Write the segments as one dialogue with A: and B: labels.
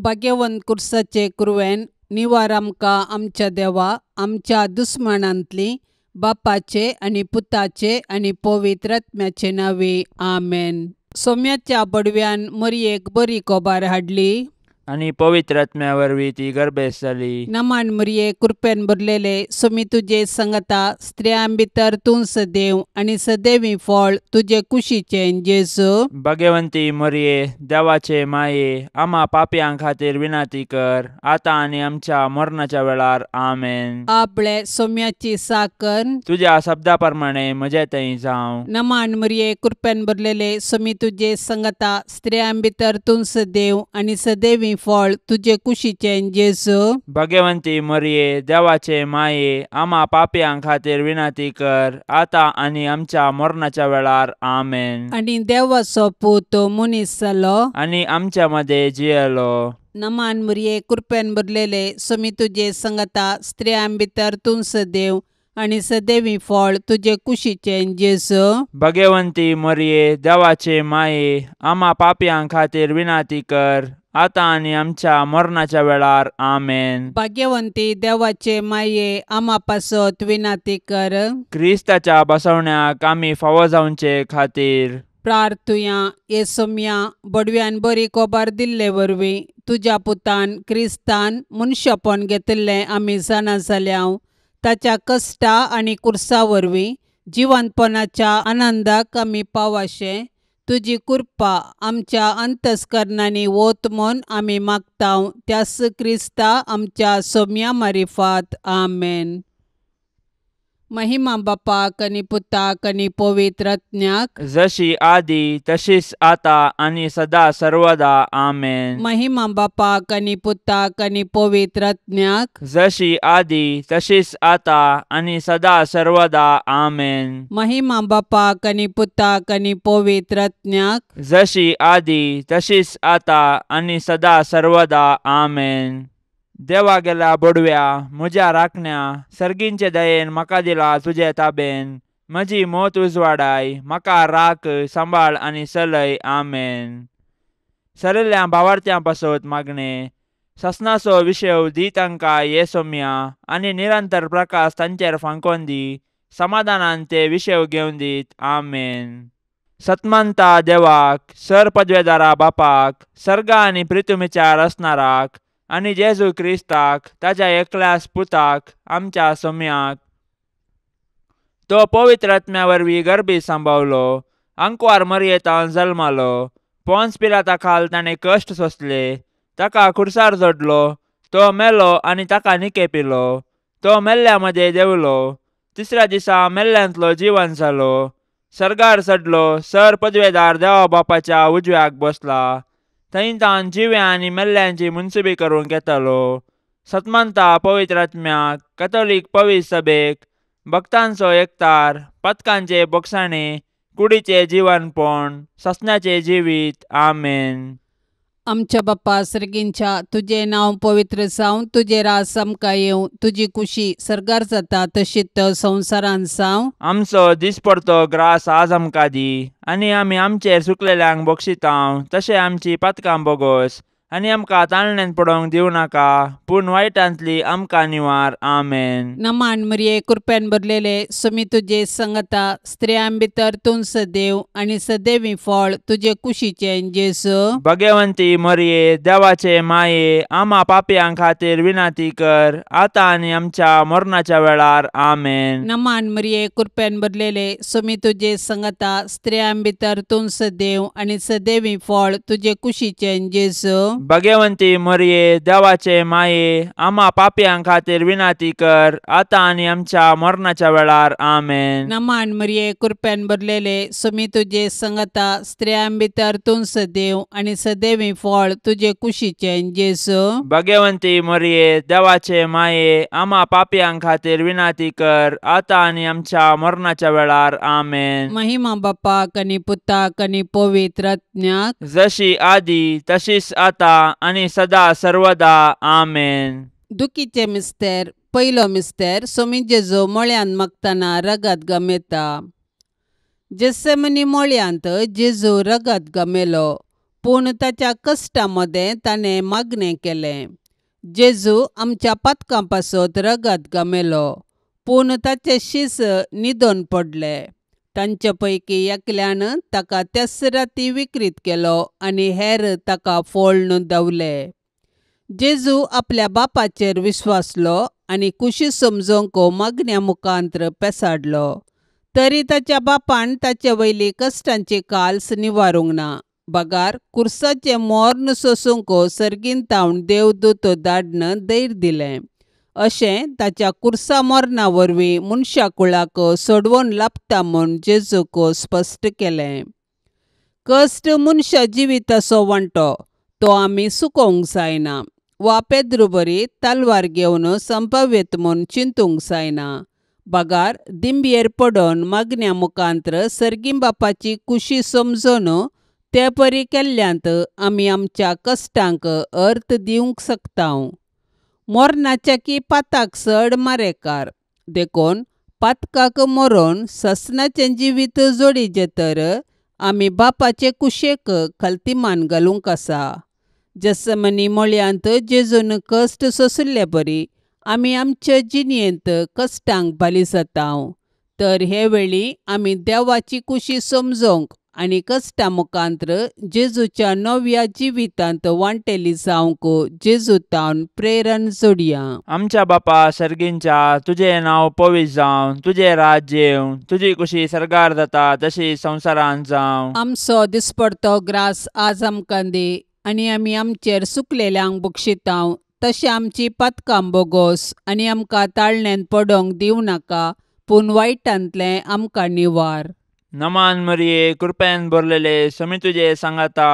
A: भाग्यवंत कुर्साचे कुरवेन निवार आमकां आमच्या देवा आमच्या दुस्मानांतली बापाचे आनी पुताचे आनी पवित्र आत्म्याचे नांवे आमेन. सोम्याच्या बडव्यान मरयेक बरी कोबार हाडली
B: आनी पवित्र आत्म्या वरवीं ती गर्भेस्त जाली.
A: नमान मरये कृपेन भरलेले सोमी तुजे संगता स्त्रियां भितर तूं सदैव आनी सदैवी फळ तुजे कुशीचें जेजू.
B: भाग्यवंती मरये देवाचे माये आमा पापयां खातीर विनंती कर आतां आनी आमच्या मरणाच्या वेळार आमेन.
A: आपले सोम्याची साकर
B: तुज्या शब्दा प्रमाणे म्हजे थंय जावं.
A: नमान मरये कृपेन भरलेले सोमी तुजे संगता स्त्रियां भितर तूं सदैव आनी सदैवी फळ तुजे कुशीचें जेजू.
B: भाग्यवंती मरये देवाचे माये आमा पापयां खातीर विनंती कर आतां आनी आमच्या मरणाच्या वेळार आमेन.
A: आनी देवाचो पूत मनीस जालो
B: आनी आमच्या मदें जियेलो.
A: नमान मरये कृपेन भरलेले सोमी तुजे संगता स्त्रियां भितर तूं सदैव आनी सदैवी फळ तुजे कुशीचें जेजू.
B: भाग्यवंती मरये देवाचे माये आमा पापयां खातीर विनंती कर आतां आनी आमच्या मरणाच्या वेळार आमेन.
A: भाग्यवंती देवाचे माये आमा पासत विनंती कर.
B: क्रिस्ताच्या बसवण्याक आमी फावो जावचे खातीर
A: प्रार्थुया. ये सोम्या बडव्यान बरी कोबार दिल्ले वरवीं तुज्या पुतान क्रिस्तान मनशापण घेतिल्लें आमी जाणा जाल्या. ताच्या कश्टा आनी कुर्सा वरवीं जिवंतपणाच्या आनंदाक आमी पावाशें तुजी कृपा आमच्या अंतस्करणांनी वत म्हूण आमी मागता त्यास क्रिस्ता आमच्या सोम्या मारिफात आमेन. महिमा बापाक आनी पुताक आनी पवित्र आत्म्याक
B: जशी आदी तशीच आता आनी सदा सर्वदा आमेन.
A: महिमा बापाक आनी पुताक आनी पवित्र आत्म्याक
B: जशी आदी तशीच आता आनी सदा सर्वदा आमेन.
A: महिमा बापाक आनी पुताक आनी पवित्र आत्म्याक
B: जशी आदी तशीच आता आनी सदा सर्वदा आमेन. देवा गेल्या बोडव्या म्हज्या राखण्या सर्गींचे दयेन म्हाका दिला तुजे ताबेन म्हजी मोत उजवाडाय म्हाका राख सांबाळ आनी चलय आमेन. सरिल्ल्या भावार्थ्यां पासत मागणें ससनाचो विशय दी तांकां ये सोम्या आनी निरंतर प्रकाश तांचेर फांकोन दी समाधानान ते विशय घेवन दीत आमेन. सतमानता देवाक सर पदवेदारा बापाक सर्गा आनी प्रितुमीच्या रचणाराक आनी जेजू क्रिस्ताक ताज्या एकल्यास पुताक आमच्या सोम्याक तो पवित्र आत्म्या वरवीं गर्भी सांबावलो आंकवार मरयेतान जल्मालो पोन्स पिलाता खाल ताणें कश्ट सोंसले ताका खुर्सार जोडलो तो मेलो आनी ताका निके पिलो तो मेल्ल्या मदें देंवलो तिसऱ्या दिसा मेल्ल्यांतलो जिवन जालो सर्गार चडलो सर पदवेदार देवा बापाच्या उजव्याक बसला थंय तान जिव्या आनी मेल्ल्यांची मुनसुबी करूंक येतालो. सतमानता पवित्र आत्म्याक कथोलीक पवित्र सभेक भक्तांचो एकतार पथकांचे बोगसाणे कुडीचे जिवनपण ससनाचे जिवीत आमेन.
A: आमच्या बाप्पा सर्गींच्या तुजें नांव पवित्र जावं तुजें राज आमकां येवं तुजी कुशी सर्गार जाता तशीच संवसारांत जावं.
B: आमचो दिसपडतो ग्रास आज आमकां दी आनी आमी आमचेर सुकलेल्यांक बक्षितांव तशें आमची पातकां बोगोस आनी आमकां ताळण्यान पडोवंक दिवं नाका पूण वायटांतली आमकां निवार आमेन.
A: नमान मरये कृपेन भरलेले सोमी तुजे संगता स्त्रियां भितर तूं सदैव आनी सदैवी फळ तुजे कुशीचें जेजू.
B: भाग्यवंती मरये देवाचे माये आमा पापयां खातीर विनंती कर आतां आनी आमच्या मरणाच्या वेळार आमेन.
A: नमान मरये कृपेन भरलेले सोमी तुजे संगता स्त्रियां भितर तूं सदैव आनी सदैवी फळ तुजे कुशीचें जेजू.
B: भाग्यवंती मरये देवाचे माये आमा पापयां खातीर विनंती कर आतां आनी आमच्या मरणाच्या वेळार आमेन.
A: नमान मरये कृपेन भरलेले सोमी तुजे संगता स्त्रियां भितर तूं सदैव आनी सदैवी फळ तुजे कुशीचें जेजू.
B: भाग्यवंती मरये देवाचे माये आमा पापयां खातीर विनंती कर आतां आनी आमच्या मरणाच्या वेळार आमेन.
A: महिमा बापाक आनी पुताक आनी पवित्र आत्म्याक
B: जशी आदी तशीच आता आनी सदा सर्वदा आमेन.
A: दुखीचे मिस्तेर पयलो मिस्तेर सोमी जेजू मळ्यांत मागतना रगत गमेता. जेसेमनी मळ्यांत जेजू रगत गमेलो. पूण ताच्या कश्टां मदें ताणें मागणें केलें. जेजू आमच्या पातकां पासत रगत गमेलो, पूण ताचे शीस न्हिदोन पडले. तांचे पैकी एकल्यान ताका त्याच राती विक्रीत केलो आनी हेर ताका फोळ्ण धांवले. जेजू आपल्या बापाचेर विश्वासलो आनी कुशी समजूंक मागण्या मुखांत्र पेसाडलो. तरी ताच्या बापान ताचे वयली कश्टांची काल्स निवारूंक ना, बगार कुर्साचें मोर्न सोसूंक सर्गीन तावन देवदूत धाडन धैर्य दिलें. अशें ताच्या कुर्सा मरणा वरवीं मनशा कुळाक सोडवून लाबता म्हूण जेजूक स्पश्ट केलें. कश्ट मनशा जिविताचो वांटो, तो आमी चुकोवंक जायना वा पेद्रू बरी तलवार घेवन संपाव्यत म्हूण चिंतूंक जायना, बगार दिंबयेर पडून मागण्या मुखांत्र सर्गीं बापाची कुशी समजून ते परी केल्ल्यांत आमी आमच्या कश्टांक अर्थ दिवंक शकता. मरणाच्या की पाताक चड मारेकार, देखून पातकाक मरोन ससनाचें जिवीत जोडीचें तर आमी बापाचे कुशेक खलतीमान घालूंक आसा. जसमनी मळयांत जेजून कश्ट सोंशिल्ले परी आमी आमचे जिणेंत कश्टांक बाली जाता. तर हे वेळी आमी देवाची कुशी समजूंक आनी कश्टां मुखांत्र जेजूच्या नव्या जिवितांत वांटेली जावंक जेजू तावन प्रेरण जोडया.
B: आमच्या बापा सर्गींच्या, तुजें नांव पवित्र जावं, तुजें राज्य येवं, तुजी कुशी सर्गार जाता तशी संवसारांत जावं.
A: आमचो दिसपडतो ग्रास आज आमकां दी आनी आमी आमचेर सुकलेल्यांक बक्षितांव तशें आमची पातकां बोगोस आनी आमकां ताळण्यांत पडोवंक दिवं नाका, पूण वायटांतलें आमकां निवार.
B: नमान मरिये, कृपेन भरलेले, समी तुजे सांगाता,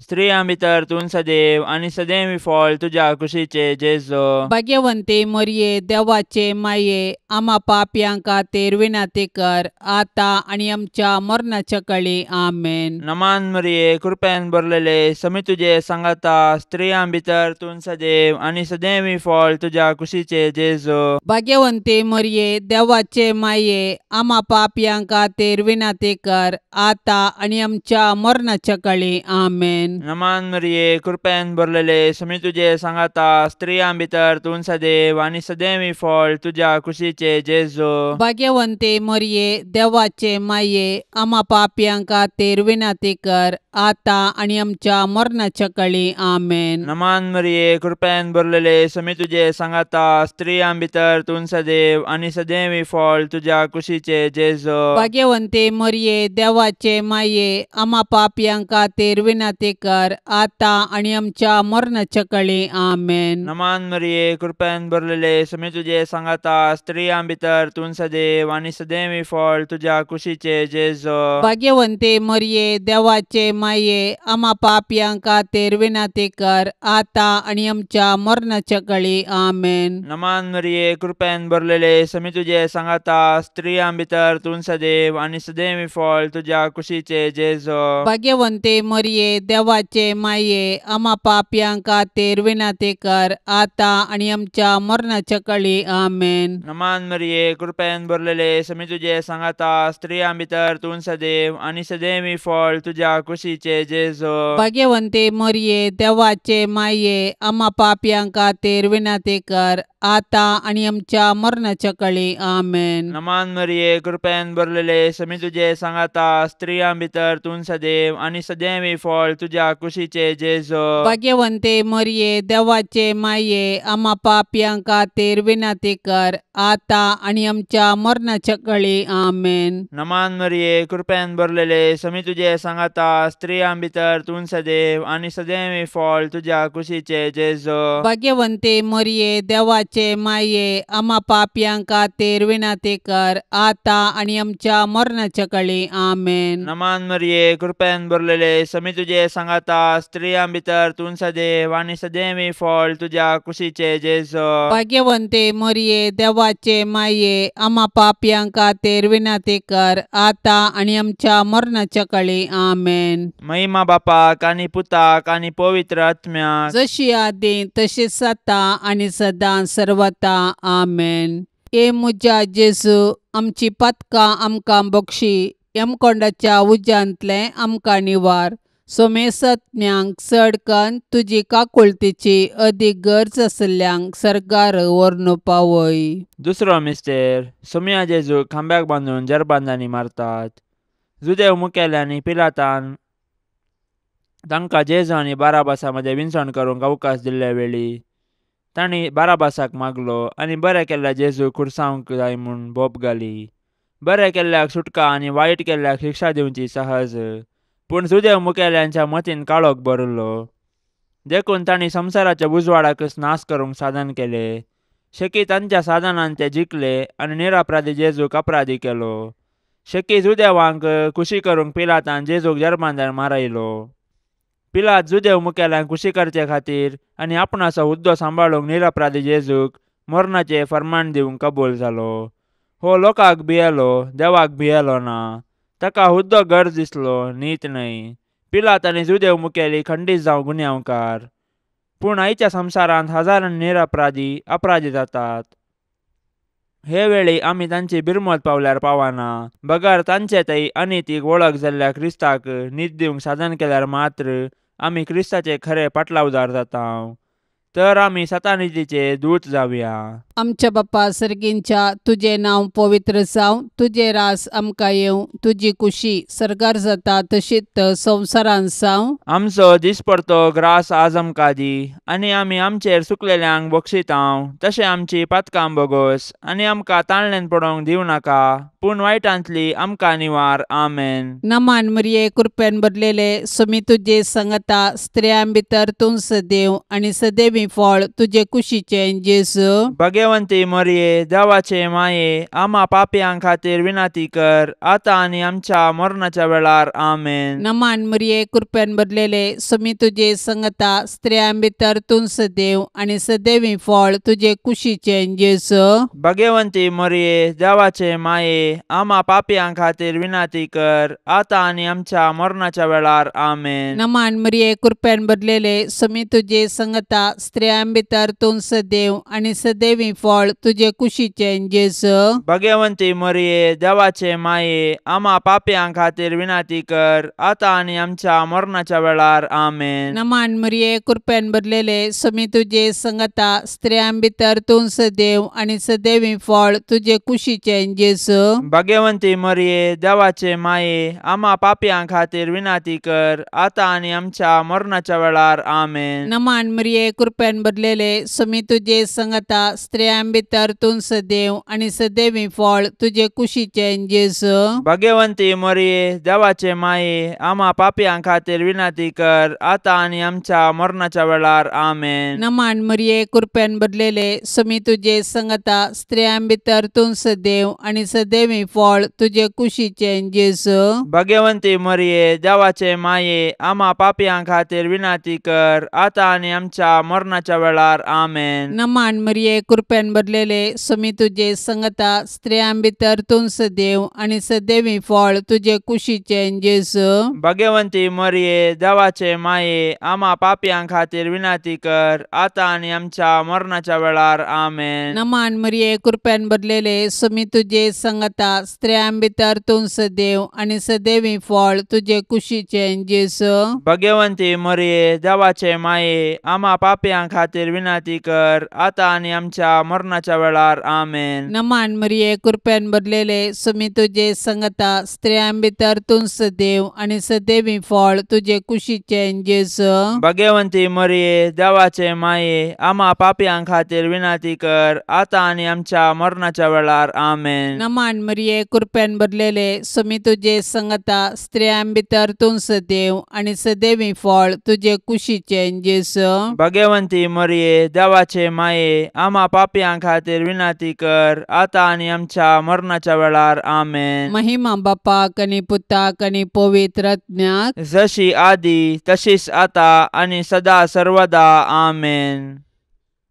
B: स्त्रियां भितर तूं सदैव आनी सदैव फळ तुज्या कुशीचे जेजू.
A: भाग्यवंती मरिये, देवाचे माये, आमा पापयां खातीर विनंती कर आतां आनी आमच्या मरणाच्या कळी. आमेन.
B: नमान मरिये, कृपेन भरलेले, समी तुजे सांगाता, स्त्रियां भितर तूं सदैव आनी सदैव फळ तुज्या कुशीचे जेजू.
A: भाग्यवंती मरिये, देवाचे माये, आमा पापयां खातीर विनंती कर आतां आनी आमच्या मरणाच्या कळी. आमेन.
B: नमान मरिये, कृपेन भरलेले, समी तुजे सांगाता, स्त्रियां भितर तूं सदैव आनी सदैव फळ तुज्या कुशीचे जेजू.
A: भाग्यवंती मरिये, देवाचे माये, आमा पापयां खातीर विनंती कर आतां आनी आमच्या मरणाच्या कळी. आमेन.
B: नमान मरिये, कृपेन भरलेले, समी तुजे सांगाता, स्त्रियां भितर तूं सदैव आनी सदैव फळ तुज्या कुशीचे जेजू.
A: भाग्यवंती मरिये, देवाचे माये, आमा पापयां खातीर विनंती कर आतां आनी आमच्या मरणाच्या कळी. आमेन.
B: नमान मरिये, कृपेन भरलेले, समी तुजे सांगाता, स्त्रियां भितर तूं सदैव आनी सदैव फळ तुज्या कुशीचे जेजू.
A: भाग्यवंती मरिये, देवाचे माये, आमा पापयां खातीर विनंती कर आतां आनी आमच्या मरणाच्या कळी. आमेन.
B: नमान मरिये, कृपेन भरलेले, समी तुजे सांगाता, स्त्रियां भितर तूं सदैव आनी सदैव फळ तुज्या कुशीचे जेजू.
A: भाग्यवंती मरिये, देवाचे माये, आमा पापयां खातीर विनंती कर आतां आनी आमच्या मरणाच्या कळी. आमेन.
B: नमान मरिये, कृपेन भरलेले, समी तुजे सांगाता, स्त्रियां भितर तूं सदैव आनी सदैव फळ तुज्या कुशीचे जेजू.
A: भाग्यवंती मरिये, देवाचे माये, आमा पापयां खातीर विनंती कर आतां आनी आमच्या मरणाच्या कळी. आमेन.
B: नमान मरिये, कृपेन भरलेले, समी तुजे सांगाता, स्त्रियां भितर तूं सदैव आनी सदैव फळ तुज्या कुशीचे जेजू.
A: भाग्यवंती मरिये, देवाचे माये, आमा पापयां खातीर विनंती कर आतां आनी आमच्या मरणाच्या कळी. आमेन.
B: नमान मरिये, कृपेन भरलेले, समी तुजे सांगाता, स्त्रियां भितर तूं सदैव आनी सदैव फळ तुज्या कुशीचे जेजू.
A: भाग्यवंती मरिये, देवाचे माये, आमा पापयां खातीर विनंती कर आतां आनी आमच्या मरणाच्या कळी. आमेन.
B: नमान मरिये, कृपेन भरलेले, समी तुजे सांगाता, स्त्रियां भितर तूं सदैव आनी सदैव फळ तुज्या कुशीचे जेजू.
A: भाग्यवंती मरिये, देवाचे माये, आमा पापयां खातीर विनंती कर आतां आनी आमच्या मरणाच्या कळी. आमेन.
B: महिमा बापाक आनी पुताक आनी पवित्र आत्म्याक,
A: जशी आदी तशीच आतां आनी सदां सर्वता. आमेन. ए म्हज्या जेजू, आमची पातकां आमकां बक्षी, यमकोंडाच्या उज्यांतलें आमकां निवार, सोमेसत्म्यांक चडकन तुजी काकुळतीची अदीक गरज आसल्ल्यांक सर्गार व्हरून पावय.
B: दुसरो मिस्तेर सोमया जेजूक खांब्याक बांदून जरबांदांनी मारतात. जुदेव मुखेल्यांनी पिलातान तांकां जेजू आनी बाराबासा मदें विनसण करूंक अवकाश दिल्ले वेळी तांणी बाराबासाक मागलो आनी बरें केल्ल्या जेजूक खुर्सावंक जाय म्हूण बोब घाली. बरें केल्ल्याक सुटका आनी वायट केल्ल्याक शिक्षा दिवची सहज. पूण जुदेव मुखेल्यांच्या मतीन काळोख भरिल्लो देखून तांणी संवसाराच्या उजवाडाकच नाश करूंक साधन केलें. शेकी तांच्या साधनान ते जिखले आनी निरअपराधी जेजूक अपराधी केलो. शेकी जुदेवांक खुशी करूंक पिलातान जेजूक जरबांदार मारयलो. पिलात जुदेव मुखेल्यांक खुशी करचे खातीर आनी आपणाचो हुद्दो सांबाळूंक निरअपराधी जेजूक मरणाचें फर्मान दिवंक कबूल जालो. हो लोकांक भियेलो, देवाक भियेलो ना. ताका हुद्दो गरज दिसलो, नीत न्हय. पिलात आनी जुदेव मुखेली खंडीत जावं गुन्यांवकार. पूण आयच्या संवसारांत हजारांनी निरअपराधी अपराधी जातात. हे वेळी आमी तांची बिरमत पावल्यार पावना बगर तांचे थंय अनितीक वळख जाल्ल्या क्रिस्ताक नीत दिवंक साधन केल्यार मात्र आमी क्रिस्ताचे खरे पाटलावदार जाता. तर आमी सतानितीचे दूत जावया.
A: आमच्या बापा सर्गींच्या तुजें नांव पवित्र जावं, तुजें रास आमकां येवं, तुजी कुशी सर्गार जाता तशीच संवसारांत जावं.
B: आमचो दिसपडतो ग्रास आज आमकां दी आनी आमी आमचेर सुकलेल्यांक बक्षितांव तशें आमची पातकां बोगोस आनी आमकां ताणल्यान पडोवंक दिवं नाका पूण वायटांतली आमकां निवार. आमेन.
A: नमान मरिये, कृपेन भरलेले सुमी तुजे संगता, स्त्रियां भितर तूं सदैव आनी सदैवी फळ तुजे कुशीचें जेजू.
B: भगवंती मरिये, देवाचे माये, आमा पापयां खातीर विनंती कर आतां आनी आमच्या मरणाच्या वेळार. आमेन.
A: नमान मरिये, कृपेन भरलेले सुमी तुजे संगता, स्त्रियां भितर तूं सदैव आनी सदैवी फळ तुजे कुशीचें जेजू.
B: भगवंती मरिये, देवाचे माये, आमा पापयां खातीर विनंती कर आतां आनी आमच्या मरणाच्या वेळार. आमेन.
A: नमान मरिये, कृपेन भरलेले सुमी तुजे संगता, स्त्रियां भितर तूं सदैव आनी सदैवी फळ तुजे कुशीचें जेजू.
B: भगवंती मरिये, देवाचे माये, आमा पापयां खातीर विनंती कर आतां आनी आमच्या मरणाच्या वेळार. आमेन.
A: नमान मरिये, कृपेन भरलेले सुमी तुजे संगता, स्त्रियां भितर तूं सदैव आनी सदैवी फळ तुजे कुशीचें जेजू.
B: भगवंती मरिये, देवाचे माये, आमा पापयां खातीर विनंती कर आतां आनी आमच्या मरणाच्या वेळार. आमेन.
A: नमान मरिये, कृपेन भरलेले सुमी तुजे संगता, स्त्रियां भितर तूं सदैव आनी सदैवी फळ तुजे कुशीचें जेजू.
B: भगवंती मरिये, देवाचे माये, आमा पापयां खातीर विनंती कर आतां आनी आमच्या मरणाच्या वेळार. आमेन.
A: नमान मरिये, कृपेन भरलेले सुमी तुजे संगता, स्त्रियां भितर तूं सदैव आनी सदैवी फळ तुजे कुशीचें जेजू.
B: भगवंती मरिये, देवाचे माये, आमा पापयां खातीर विनंती कर आतां आनी आमच्या मरणाच्या वेळार. आमेन.
A: नमान मरिये, कृपेन भरलेले सुमी तुजे संगता, स्त्रियां भितर तूं सदैव आनी सदैवी फळ तुजे कुशीचें जेजू.
B: भगवंती मरिये, देवाचे माये, आमा पापयां खातीर विनंती कर आतां आनी आमच्या मरणाच्या वेळार. आमेन.
A: नमान मरिये, कृपेन भरलेले सुमी तुजे संगता, स्त्रियां भितर तूं सदैव आनी सदैवी फळ तुजे कुशीचें जेजू.
B: भगवंती मरिये, देवाचे माये, आमा पापयां खातीर विनंती कर आतां आनी आमच्या मरणाच्या वेळार. आमेन.
A: नमान मरिये, कृपेन भरलेले सुमी तुजे संगता, स्त्रियां भितर तूं सदैव आनी सदैवी फळ तुजे कुशीचें जेजू.
B: भगवंती मरिये, देवाचे माये, आमा पापयां खातीर विनंती कर आतां आनी आमच्या मरणाच्या वेळार. आमेन.
A: नमान मरिये, कृपेन भरलेले सुमी तुजे संगता, स्त्रियां भितर तूं सदैव आनी सदैवी फळ तुजे कुशीचें जेजू.
B: भगवंती मरिये, देवाचे माये, आमा पापयां खातीर विनंती कर आतां आनी आमच्या मरणाच्या वेळार. आमेन.
A: महिमा बापाक आनी पुताक आनी पवित्र आत्म्याक,
B: जशी आदी तशीच आतां आनी सदा सर्वदा. आमेन.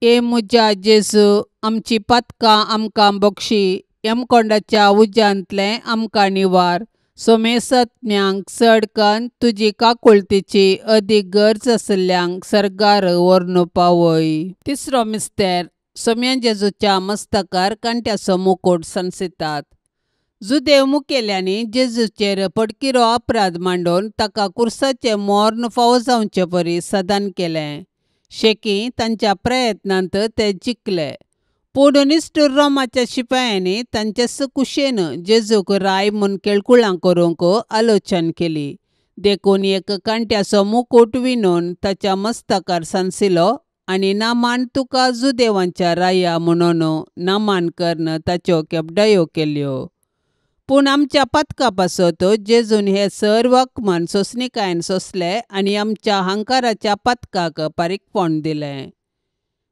A: ए म्हज्या जेजू, आमची पातकां आमकां बक्षी, यमकोंडाच्या उज्यांतलें आमकां निवार, सोमेसत्म्यांक चडकन तुजी काकुळतीची अदीक गरज आसल्ल्यांक सर्गार व्हरून पावय. तिसरो मिस्तेर सोम्या जेजूच्या मस्तकार कांट्याचो मुकूट सनसितात. जुदेव मुखेल्यांनी जेजूचेर पडकिरो अपराध मांडून ताका कुर्साचें मर्ण फावो जावचे परी सदान केलें. शेकी तांच्या प्रयत्नांत ते जिखले. पूण निश्ठूर रोमाच्या शिपायांनी तांचे कुशेन जेजूक राय म्हूण केळकुळां करूंक आलोचन केली. देखून एक कांट्याचो मुकूट विणून ताच्या मस्तकार सांसिलो आनी नामान तुका जुदेवांच्या राया म्हणून नामान करून ताच्यो केपडायो केल्यो. पूण आमच्या पातका पासत जेजून हे सर्व अपमान सोंसणीकायेन सोंसले आनी आमच्या हंकाराच्या पातकाक पारीकपण दिलें.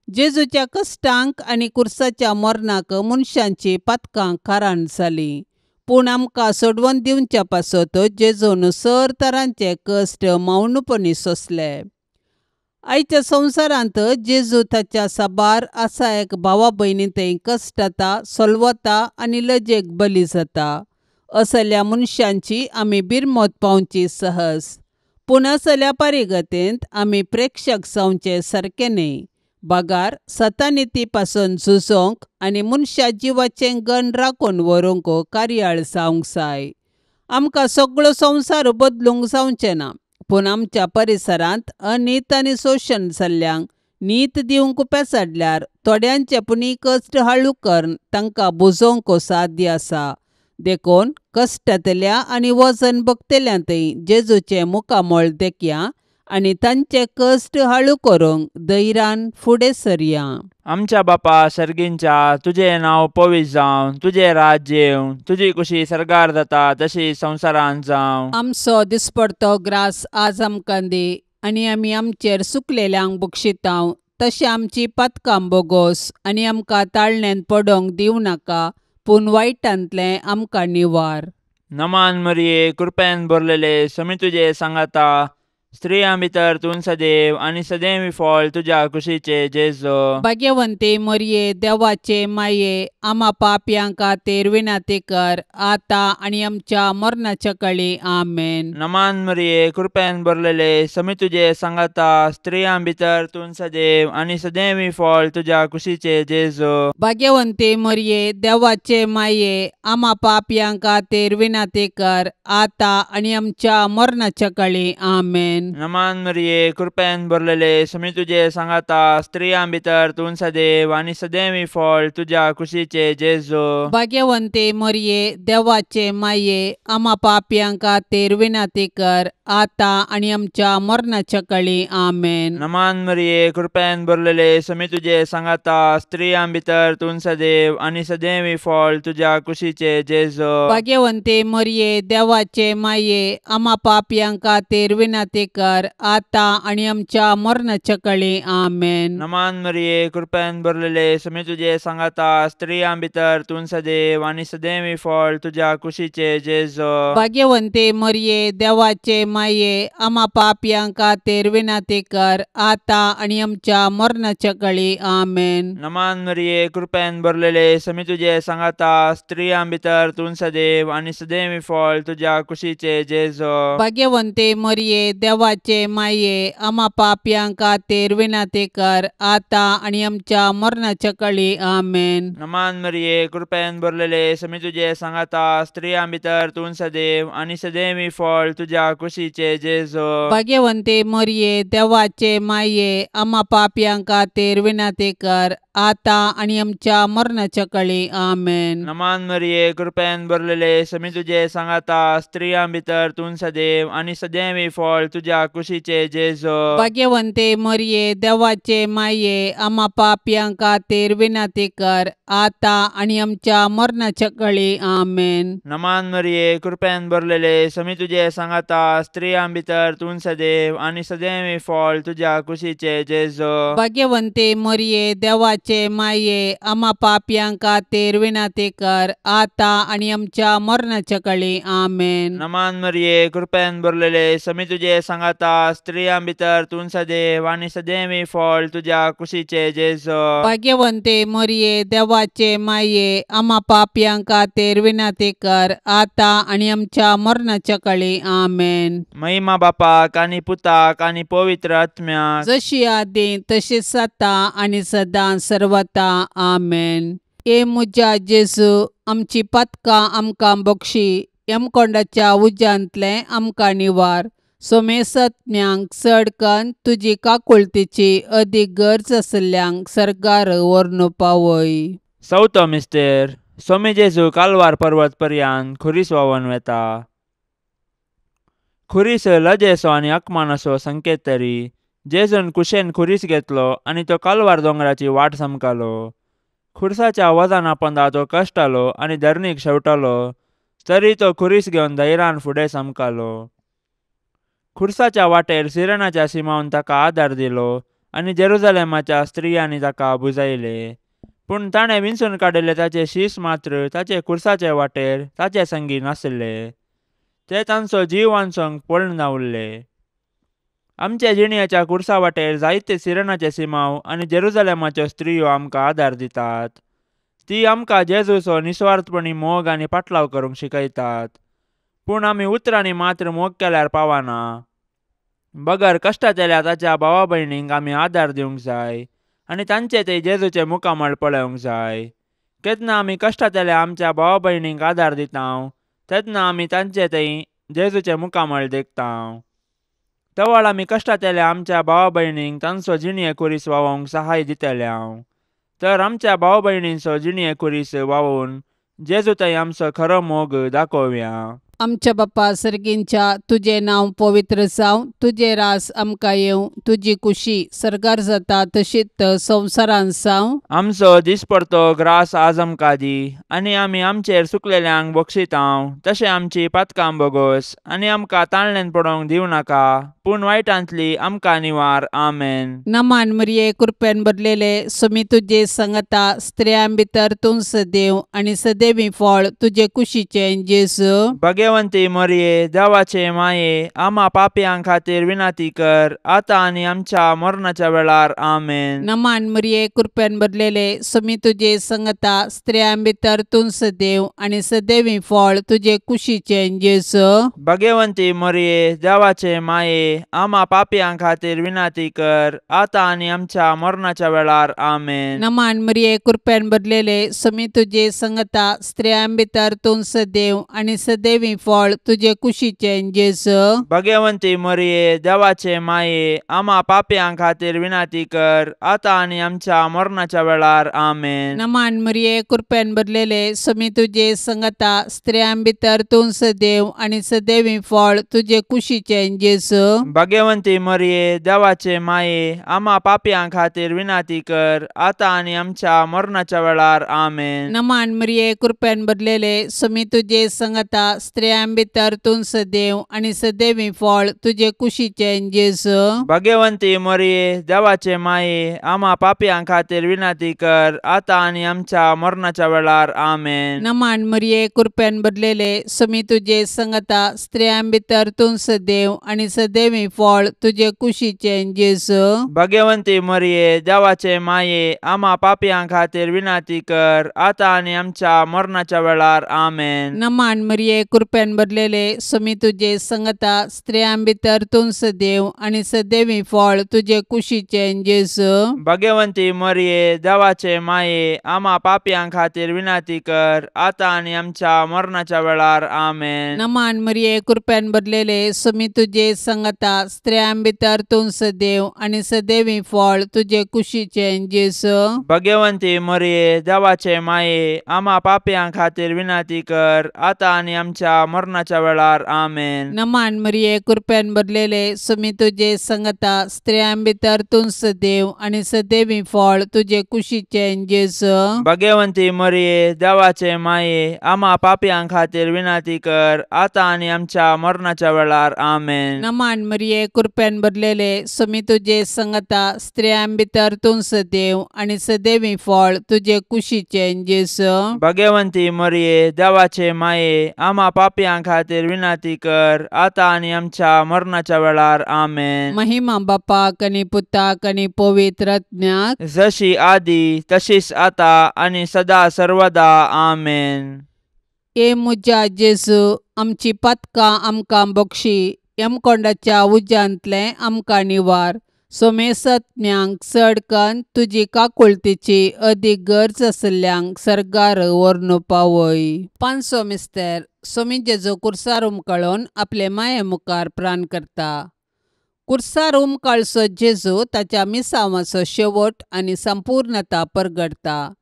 A: जेजूच्या कश्टांक आनी कुर्साच्या मरणाक मनशांची पातकां कारण जालीं. पूण आमकां सोडवून दिवच्या पासत जेजून सर तरांचे कश्ट मौनपणी सोंसले. आयच्या संवसारांत जेजू ताच्या साबार आसा एक भावा भयणी थंय कश्टता, सोलवता आनी लजेक बली जाता. असल्या मनशांची आमी बिरमत पावची सहज. पूण असल्या परिगतेंत आमी प्रेक्षक जावचे सारकें न्हय. बगार सतानिती पासून झुजोवंक आनी मनशा जिवाचें गण राखून व्हरूंक कार्याळ जावंक जाय. आमकां सगळो संवसार बदलूंक जावचें ना, पूण आमच्या परिसरांत अनीत आनी शोशण जाल्ल्यांक नीत दिवंक पेसाडल्यार थोड्यांचे पुणी कश्ट हाळू करून तांकां बुजोवंक साध्य आसा. देखून कश्टांतल्या आनी वजन भोगतल्यांतय जेजूचें मुखामळ देखया आनी तांचे कश्ट हाळू करूंक धैर्यान फुडें सरया.
B: आमच्या बापा सर्गींच्या, तुजें नांव पवित्र जावं, तुजें राज्य येवं, तुजी कुशी सर्गार जाता तशी संवसारांत जावं.
A: आमचो दिसपडतो ग्रास आज आमकां दी आनी आमी आमचेर सुकलेल्यांक बक्षितांव तशें आमची पातकां बोगोस आनी आमकां ताळण्यांत पडोवंक दिवं नाका, पूण वायटांतलें आमकां निवार.
B: नमान मरिये, कृपेन भरलेले, समी तुजे सांगाता, स्त्रियां भितर तूं सदैव आनी सदैव फळ तुज्या कुशीचे जेजू.
A: भाग्यवंती मरिये, देवाचे माये, आमा पापयां खातीर विनंती कर आतां आनी आमच्या मरणाच्या कळी. आमेन.
B: नमान मरिये, कृपेन भरलेले, समी तुजे सांगाता, स्त्रियां भितर तूं सदैव आनी सदैव फळ तुज्या कुशीचे जेजू.
A: भाग्यवंती मरिये, देवाचे माये, आमा पापयां खातीर विनंती कर आतां आनी आमच्या मरणाच्या कळी. आमेन.
B: नमान मरिये, कृपेन भरलेले, समी तुजे सांगाता, स्त्रियां भितर तूं सदैव आनी सदैव फळ तुज्या कुशीचे जेजू.
A: भाग्यवंती मरिये, देवाचे माये, आमा पापयां खातीर विनंती कर आतां आनी आमच्या मरणाच्या कळी. आमेन.
B: नमान मरिये, कृपेन भरलेले, समी तुजे सांगाता, स्त्रियां भितर तूं सदैव आनी सदैव फळ तुज्या कुशीचे जेजू.
A: भाग्यवंती मरिये, देवाचे माये, आमा पापयां खातीर विनंती कर आतां आनी आमच्या मरणाच्या कळी. आमेन.
B: नमान मरिये, कृपेन भरलेले, समी तुजे सांगाता, स्त्रियां भितर तूं सदैव आनी सदैव फळ तुज्या कुशीचे जेजू.
A: भाग्यवंती मरिये, देवाचे माये, आमा पापयां खातीर विनंती कर आतां आनी आमच्या मरणाच्या कळी. आमेन.
B: नमान मरिये, कृपेन भरलेले, समी तुजे सांगाता, स्त्रियां भितर तूं सदैव आनी सदैव फळ तुज्या कुशीचे जेजू.
A: भाग्यवंती मरिये, देवाचे माये, आमा पापयां खातीर विनंती कर आतां आनी आमच्या मरणाच्या कळी. आमेन.
B: नमान मरिये, कृपेन भरलेले, समी तुजे सांगाता, स्त्रियां भितर तूं सदैव आनी सदैव फळ तुज्या कुशीचे जेजू.
A: भाग्यवंती मरिये, देवाचे माये, आमा पापयां खातीर विनंती कर आतां आनी आमच्या मरणाच्या कळी. आमेन.
B: नमान मरिये, कृपेन भरलेले, समी तुजे सांगाता, स्त्रियां भितर तूं सदैव आनी सदैव फळ तुज्या कुशीचे जेजू.
A: भाग्यवंती मरिये, देवाचे माये, आमा पापयां खातीर विनंती कर आतां आनी आमच्या मरणाच्या कळी. आमेन.
B: नमान मरिये, कृपेन भरलेले, समी तुजे सांगाता, स्त्रियां भितर तूं सदैव आनी सदैव फळ तुज्या कुशीचे जेजू.
A: भाग्यवंती मरिये, देवाचे माये, आमा पापयां खातीर विनंती कर आतां आनी आमच्या मरणाच्या कळी. आमेन.
B: नमान मरिये, कृपेन भरलेले, समी तुजे सांगाता, स्त्रियां भितर तूं सदैव आनी सदैव फळ तुज्या कुशीचे जेजू.
A: भाग्यवंती मरिये, देवाचे माये, आमा पापयां खातीर विनंती कर आतां आनी आमच्या मरणाच्या कळी. आमेन.
B: महिमा बापाक आनी पुताक आनी पवित्र आत्म्याक,
A: जशी आदी तशीच आतां आनी सदां सर्वता. आमेन. ए म्हज्या जेजू, आमची पातकां आमकां बक्षी, यमकोंडाच्या उज्यांतलें आमकां निवार. सोमेसत्म्यांक चड कन्न तुजी काकुळतीची अदीक गरज आशिल्ल्यांक सर्गार व्हरून पावय.
B: चवथो मिस्तेर. सोमी जेजू कालवार पर्वत पर्यान खुरीस व्हांवन वेता. खुरीस लजेचो आनी अकमानाचो संकेत तरी जेजून कुशेन खुरीस घेतलो आनी तो कालवार दोंगराची वाट समकालो. खुरसाच्या वजना पंदा तो कश्टालो आनी धरणीक शेवटालो, तरी तो खुरीस घेवन धैर्यान फुडें समकालो. खुरसाच्या वाटेर सिरणाच्या सिमावन ताका आदार दिलो आनी जेरुजलेमाच्या स्त्रियांनी ताका बुजयले. पूण ताणें विंचून काडिल्ले ताचे शीस मात्र ताचे खुरसाचे वाटेर ताचे संगी नासले. ते तांचो जीव वांचोवंक पळून उरले. आमच्या जिणयाच्या खुरसा वाटेर जायते सिरणाचे सिमाव आनी जेरुजलेमाच्यो स्त्रियो आमकां आदार दितात. ती आमकां जेजूचो निस्वार्थपणी मोग आनी पाटलाव करूंक शिकयतात. पूण आमी उतरांनी मात्र मोग केल्यार पावना. बगर कश्टांतल्या ताच्या भावा भयणींक आमी आदार दिवंक जाय आनी तांचे ते जेजूचे मुखामळ पळोवंक जाय. केन्ना आमी कश्टांतल्या आमच्या भावा भयणींक आदार दिता तेन्ना आमी तांचे थंय जेजूचे मुखामळ देखता. तवळ आमी कश्टांतल्या आमच्या भावा भयणींक तांचो जिणये खुरीस व्हांवोवंक सहाय दितले. तर आमच्या भाव भयणींचो जिणये खुरीस व्हांवोवन जेजू थंय आमचो खरो मोग दाखोवया.
A: आमच्या बापा सर्गींच्या, तुजें नांव पवित्र जावं, तुजें रास आमकां येवं, तुजी कुशी सर्गार जाता तशीच संवसारांत जावं.
B: आमचो दिसपडतो ग्रास आज आमकां दी आनी आमी आमचेर सुकलेल्यांक बक्षितांव तशें आमची पातकां बोगोस आनी आमकां ताळण्यान पडोवंक दिवं नाका, पूण वायटांतली आमकां निवार. आमेन.
A: नमान मरिये, कृपेन भरलेले, सुमी तुजे संगता, स्त्रियां भितर तूं सदैव आनी सदैवी फळ तुजे कुशीचें जेजू.
B: भगवंती मरिये, देवाचे माये, आमा पापयां खातीर विनंती कर, आतां आनी आमच्या मरणाच्या वेळार. आमेन.
A: नमान मरिये, कृपेन भरलेले, सुमी तुजे संगता, स्त्रियां भितर तूं सदैव आनी सदैवी फळ तुजे कुशीचें जेजू.
B: भगवंती मरिये, देवाचे माये, आमा पापयां खातीर विनंती कर, आतां आनी आमच्या मरणाच्या वेळार. आमेन.
A: नमान मरिये, कृपेन भरलेले, सुमी तुजे संगता, स्त्रियां भितर तूं सदैव आनी सदैवी फळ तुजे कुशीचें जेजू.
B: भगवंती मरिये, देवाचे माये, आमा पापयां खातीर विनंती कर, आतां आनी आमच्या मरणाच्या वेळार. आमेन.
A: नमान मरिये, कृपेन भरलेले, सुमी तुजे संगता, स्त्रियां भितर तूं सदैव आनी सदैवी फळ तुजे कुशीचें जेजू.
B: भगवंती मरिये, देवाचे माये, आमा पापयां खातीर विनंती कर, आतां आनी आमच्या मरणाच्या वेळार. आमेन.
A: नमान मरिये, कृपेन भरलेले, सुमी तुजे संगता, स्त्रियां भितर तूं सदैव आनी सदैवी फळ तुजे कुशीचें जेजू.
B: भगवंती मरिये, देवाचे माये, आमा पापयां खातीर विनंती कर, आतां आनी आमच्या मरणाच्या वेळार. आमेन.
A: नमान मरिये, कृपेन भरलेले, सुमी तुजे संगता, स्त्रियां भितर तूं सदैव आनी सदैवी फळ तुजे कुशीचें जेजू.
B: भगवंती मरिये, देवाचे माये, आमा पापयां खातीर विनंती कर, आतां आनी आमच्या मरणाच्या वेळार. आमेन.
A: नमान मरिये, कृपेन भरलेले, सुमी तुजे संगता, स्त्रियां भितर तूं सदैव आनी सदैवी फळ तुजे कुशीचें जेजू.
B: भगवंती मरिये, देवाचे माये, आमा पापयां खातीर विनंती कर, आतां आनी आमच्या मरणाच्या वेळार. आमेन.
A: नमान मरिये, कृपेन भरलेले, सुमी तुजे संगता, स्त्रियां भितर तूं सदैव आनी सदैवी फळ तुजे कुशीचें जेजू.
B: भगवंती मरिये, देवाचे माये, आमा पापयां खातीर विनंती कर, आतां आनी आमच्या मरणाच्या वेळार. आमेन.
A: नमान मरिये, कृपेन भरलेले, सुमी तुजे संगता, स्त्रियां भितर तूं सदैव आनी सदैवी फळ तुजे कुशीचें जेजू.
B: भगवंती मरिये, देवाचे माये, आमा पापयां खातीर विनंती कर, आतां आनी आमच्या मरणाच्या वेळार. आमेन.
A: नमान मरिये, कृपेन भरलेले, सुमी तुजे संगता, स्त्रियां भितर तूं सदैव आनी सदैवी फळ तुजे कुशीचें जेजू.
B: भगवंती मरिये, देवाचे माये, आमा पापयां खातीर विनंती कर, आतां आनी आमच्या मरणाच्या वेळार. आमेन.
A: महिमा बापाक आनी पुताक आनी पवित्र आत्म्याक,
B: जशी आदी तशीच आतां आनी सदा सर्वदा. आमेन.
A: ए म्हज्या जेजू, आमची पातकां आमकां बक्षी, यमकोंडाच्या उज्यांतलें आमकां निवार. सोमेसत्म्यांक चड कन्न तुजी काकुळतीची अदीक गरज आशिल्ल्यांक सर्गार व्हरून पावय. पांचवो मिस्तेर सोमी जेजू कुर्सार उमकळून आपले माये मुखार प्राण करता. कुर्सार उमकळचो जेजू ताच्या मिसांवाचो शेवट आनी संपूर्णता परगटता.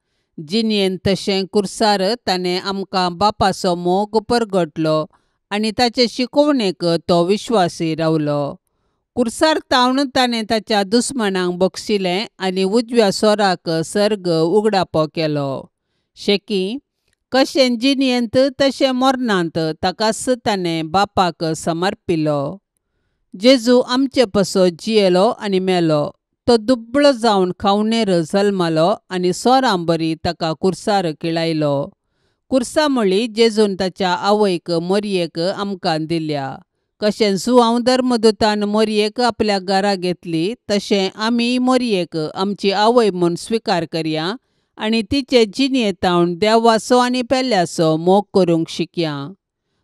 A: जिणेंत तशें कुर्सार ताणें आमकां बापाचो मोग परगटलो आनी ताचे शिकोवणेक तो विश्वासी रावलो. कुर्सार तावन ताणें ताच्या दुस्मानांक बक्षिलें आनी उजव्या सोराक सर्ग उगडापो केलो. शेकी कशें जिणेंत तशें मरणांत ताकाच ताणें बापाक समर्पिलो. जेजू आमचे पासत जियेलो आनी मेलो. तो दुबळो जावन खावणेर जल्मलो आनी सोरां बरी ताका कुर्सार किळायलो. कुर्सा म्हळी जेजून ताच्या आवयक मोरयेक आमकां दिल्या. कशें जुआंव धर्मदूतान मोरयेक आपल्या घरा घेतली तशें आमी मोरयेक आमची आवय म्हूण स्विकार करया आनी तिचे जिणेंत देवाचो आनी पेल्याचो मोग करूंक शिकया.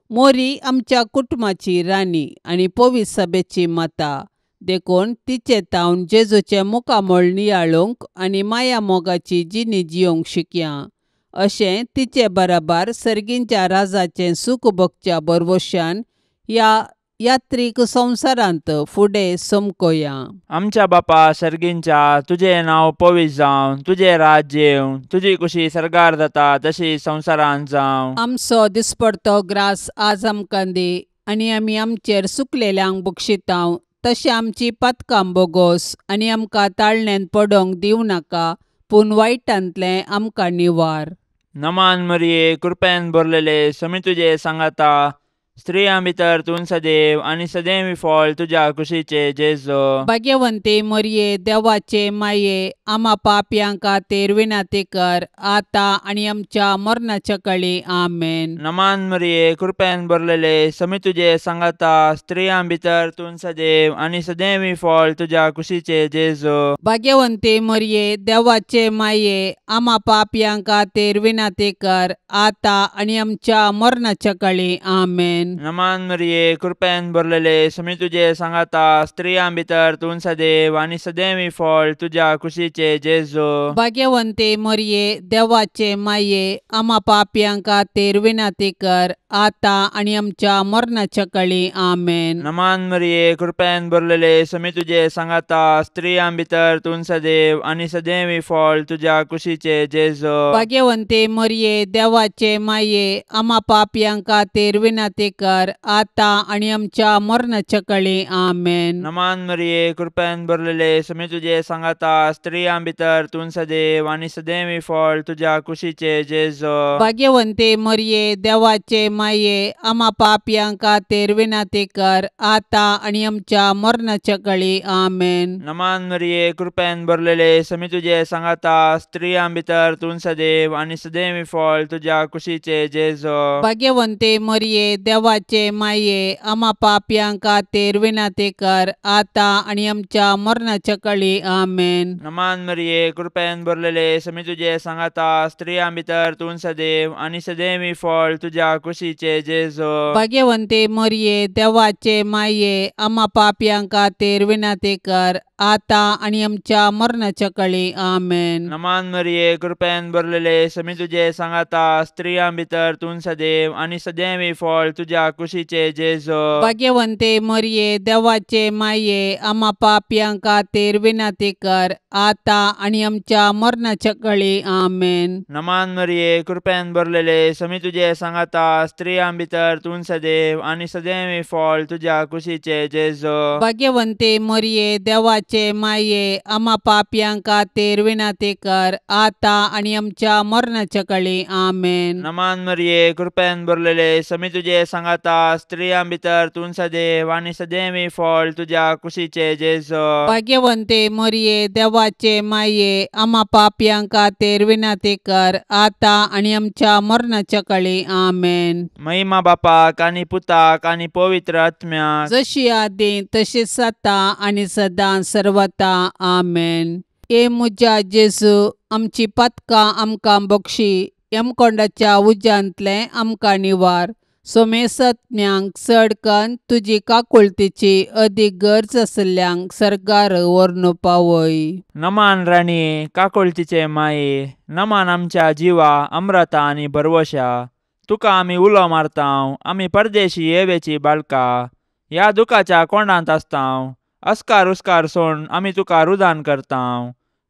A: मोरी आमच्या कुटुंबाची राणी आनी पवित्र सभेची माता देखून तिचे तावन जेजूचें मुखामळ नियाळूंक आनी माया मोगाची जिणी जियोंक शिकया. अशें तिचे बराबर सर्गींच्या राजाचें सूख भोगच्या भरवशान ह्या यात्रीक संवसारांत फुडें समकोया.
B: आमच्या बापा सर्गींच्या तुजें नांव पवित्र जावं, तुजें राज्य येवं, तुजी कुशी सर्गार जाता तशी संवसारांत जावं.
A: आमचो दिसपडतो ग्रास आज आमकां दी आनी आमी आमचेर सुकलेल्यांक बक्षितांव तशें आमची पातकां बोगोस आनी आमकां ताळण्यांत पडोंक दिवं नाका पूण वायटांतलें आमकां निवार.
B: नमान मरिये, कृपेन भरलेले, समी तुजे सांगाता, स्त्रियां भितर तूं सदैव आनी सदैव फळ तुज्या कुशीचे जेजू.
A: भाग्यवंती मरिये, देवाचे माये, आमा पापयां खातीर विनंती कर आतां आनी आमच्या मरणाच्या कळी. आमेन.
B: नमान मरिये, कृपेन भरलेले, समी तुजे सांगाता, स्त्रियां भितर तूं सदैव आनी सदैव फळ तुज्या कुशीचे जेजू.
A: भाग्यवंती मरिये, देवाचे माये, आमा पापयां खातीर विनंती कर आतां आनी आमच्या मरणाच्या कळी. आमेन.
B: नमान मरिये, कृपेन भरलेले, समी तुजे सांगाता, स्त्रियां भितर तूं सदैव आनी सदैव फळ तुज्या कुशीचे जेजू.
A: भाग्यवंती मरिये, देवाचे माये, आमा पापयां खातीर विनंती कर आतां आनी आमच्या मरणाच्या कळी. आमेन.
B: नमान मरिये, कृपेन भरलेले, समी तुजे सांगाता, स्त्रियां भितर तूं सदैव आनी सदैव फळ तुज्या कुशीचे जेजू.
A: भाग्यवंती मरिये, देवाचे माये, आमा पापयां खातीर विनंती कर आतां आनी आमच्या मरणाच्या कळी. आमेन.
B: नमान मरिये, कृपेन भरलेले, समी तुजे सांगाता, स्त्रियां भितर तूं सदैव आनी सदैव फळ तुज्या कुशीचे जेजू.
A: भाग्यवंती मरिये, देवाचे माये, आमा पापयां खातीर विनंती कर आतां आनी आमच्या मरणाच्या कळी. आमेन.
B: नमान मरिये, कृपेन भरलेले, समी तुजे सांगाता, स्त्रियां भितर तूं सदैव आनी सदैव फळ तुज्या कुशीचे जेजू.
A: भाग्यवंती मरिये, देवाचे माये, आमा पापयां खातीर विनंती कर आतां आनी आमच्या मरणाच्या कळी. आमेन.
B: नमान मरिये, कृपेन भरलेले, समी तुजे सांगाता, स्त्रियां भितर तूं सदैव आनी सदैव फळ तुज्या कुशीचे जेजू.
A: भाग्यवंती मरिये, देवाचे माये, आमा पापयां खातीर विनंती कर आतां आनी आमच्या मरणाच्या कळी. आमेन.
B: नमान मरिये, कृपेन भरलेले, समी तुजे सांगाता, स्त्रियां भितर तूं सदैव आनी सदैव फळ तुज्या कुशीचे जेजू.
A: भाग्यवंती मरिये, देवाचे माये, आमा पापयां खातीर विनंती कर आतां आनी आमच्या मरणाच्या कळी. आमेन.
B: नमान मरिये, कृपेन भरलेले, समी तुजे सांगाता, स्त्रियां भितर तूं सदैव आनी सदैव फळ तुज्या कुशीचे जेजू.
A: भाग्यवंती मरिये, देवाचे माये, आमा पापयां खातीर विनंती कर आतां आनी आमच्या मरणाच्या कळी. आमेन.
B: नमान मरिये, कृपेन भरलेले, समी तुजे सांगाता, स्त्रियां भितर तूं सदैव आनी सदैव फळ तुज्या कुशीचे जेजू.
A: भाग्यवंती मरिये, देवाचे माये, आमा पापयां खातीर विनंती कर आतां आनी आमच्या मरणाच्या कळी. आमेन.
B: महिमा बापाक आनी पुताक आनी पवित्र आत्म्याक,
A: जशी आदी तशीच आतां आनी सदां सर्वता. आमेन. हे म्हज्या जेजू, आमची पातकां आमकां बक्षी, यमकोंडाच्या उज्यांतलें आमकां निवार, सोमेसत्म्यांक चड कन्न तुजी काकुळतीची अदीक गरज आशिल्ल्यांक सर्गार व्हरून पावय.
B: नमान राणये, काकुळतीचे माये, नमान आमच्या जिवा अम्रता आनी भरवशा. तुका आमी उलो मारतांव, आमी परदेशी येवेची बाळका. ह्या दुखाच्या कोंडांत आसतांव, अस्कार उस्कार सोण आमी तुका रुदान करतांव.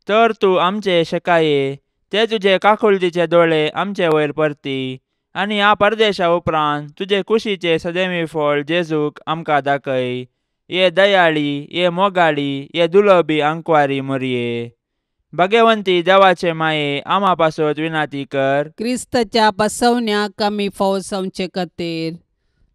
B: तर तूं आमचे शेकाये, ते तुजे काकुळतीचे दोळे आमचे वयर परती आनी ह्या परदेशा उपरांत तुजे कुशीचे सदैवी फळ जेजूक आमकां दाखय. ये दयाळी, ये मोगाळी, ये दुलबी आंकवारी मोरये. भगवंती देवाचे माये, आमा पासत विनाती कर.
A: क्रिस्ताच्या बसवण्याक आमी फावो जावचे खातीर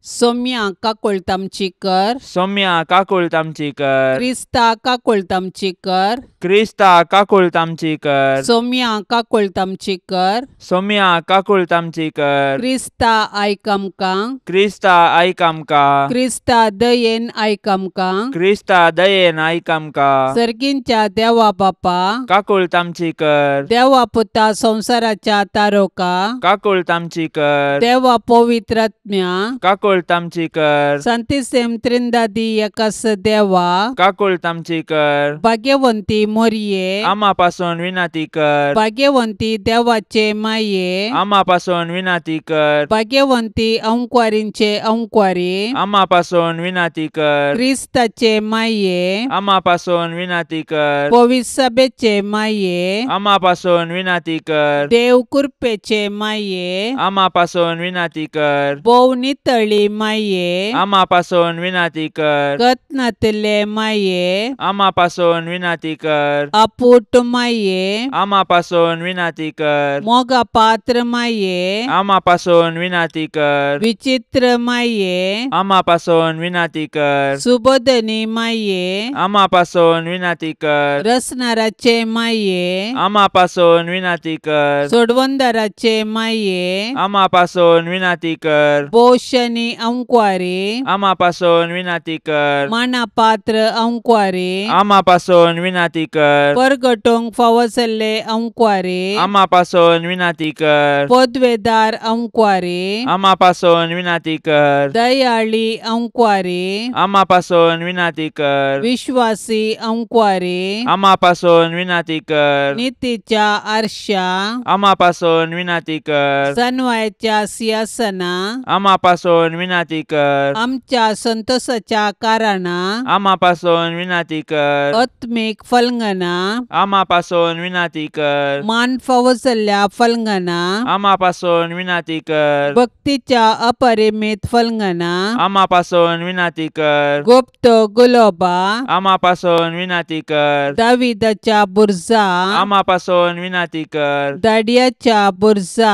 A: सोम्या काकुळट आमची कर.
B: सोम्या काकुळट आमची कर.
A: क्रिस्ता काकुळट आमची कर.
B: क्रिस्ता काकुळट आमची कर.
A: सोम्या काकुळट आमची कर.
B: सोम्या काकुळट आमची कर.
A: क्रिस्ता आयक आमकां.
B: क्रिस्ता आयक आमकां.
A: क्रिस्ता दयेन आयक आमकां.
B: क्रिस्ता दयेन आयक आमकां.
A: सर्गींच्या देवा बापा
B: काकुळट आमची कर.
A: देवा पुता संवसाराच्या तारोका
B: काकुळट आमची कर.
A: देवा पवित्रात्म्या
B: काकुळट आमची कर.
A: संतिसेम त्रिंदादी एकास देवा
B: काकुळट आमची कर.
A: भाग्यवंती मोरये
B: आमा पासून विनाती कर.
A: भाग्यवंती देवाचे माये
B: आमा पासून विनाती कर.
A: भाग्यवंती अंकवारींचे अंकवारी
B: आमा पासून विनाती कर.
A: क्रिस्ताचे माये
B: आमा पासून विनाती कर.
A: पवित्र सभेचे माये
B: आमा पासून विनाती कर.
A: देव कृपेचे माये
B: आमा पासून विनाती कर.
A: भोव नितळी माये
B: आमा पासून विनाती कर.
A: कत्नातले माये
B: आमा पासून विनाती कर.
A: अपूट माये
B: आमा पासून विनाती कर.
A: मोगा पात्र माये
B: आमा पासून विनाती कर.
A: विचित्र माये
B: आमा पासून विनाती कर.
A: सुबोधनी माये
B: आमा पासून विनाती कर.
A: रसनाराचे माये
B: आमा पासून विनाती कर.
A: सोडवंदाराचे माये
B: आमा पासून विनाती कर.
A: पोषणी अंकवारी
B: आमा पासून विनाती कर.
A: माना पात्र अंकवारी
B: आमा पासून विनाती कर.
A: परगटोंक फावो जाल्ले अंकवारी
B: आमा पासून विनाती कर.
A: पदवेदार अंकवारी
B: आमा पासून विनाती कर.
A: दयाळी अंकवारी
B: आमा पासून विनाती कर.
A: विश्वासी अंकवारी
B: आमा पासून विनाती कर.
A: नितीच्या आरशा
B: आमा पासून विनाती कर.
A: सनवायच्या सिंहासना
B: आमा पासून विनाती कर.
A: आमच्या संतोषाच्या कारणा
B: आमा पासून विनाती कर.
A: आत्मीक फलंगना
B: आमा पासून विनाती कर.
A: मान फावो जाल्ल्या फलंगना
B: आमा पासून विनाती कर.
A: भक्तीच्या अपरिमित फलंगना
B: आमा पासून विनाती कर.
A: गुप्त गुलोबा
B: आमा पासून विनाती कर.
A: दाविदाच्या बुर्जा
B: आमा पासून विनाती कर.
A: दाडियाच्या बुर्जा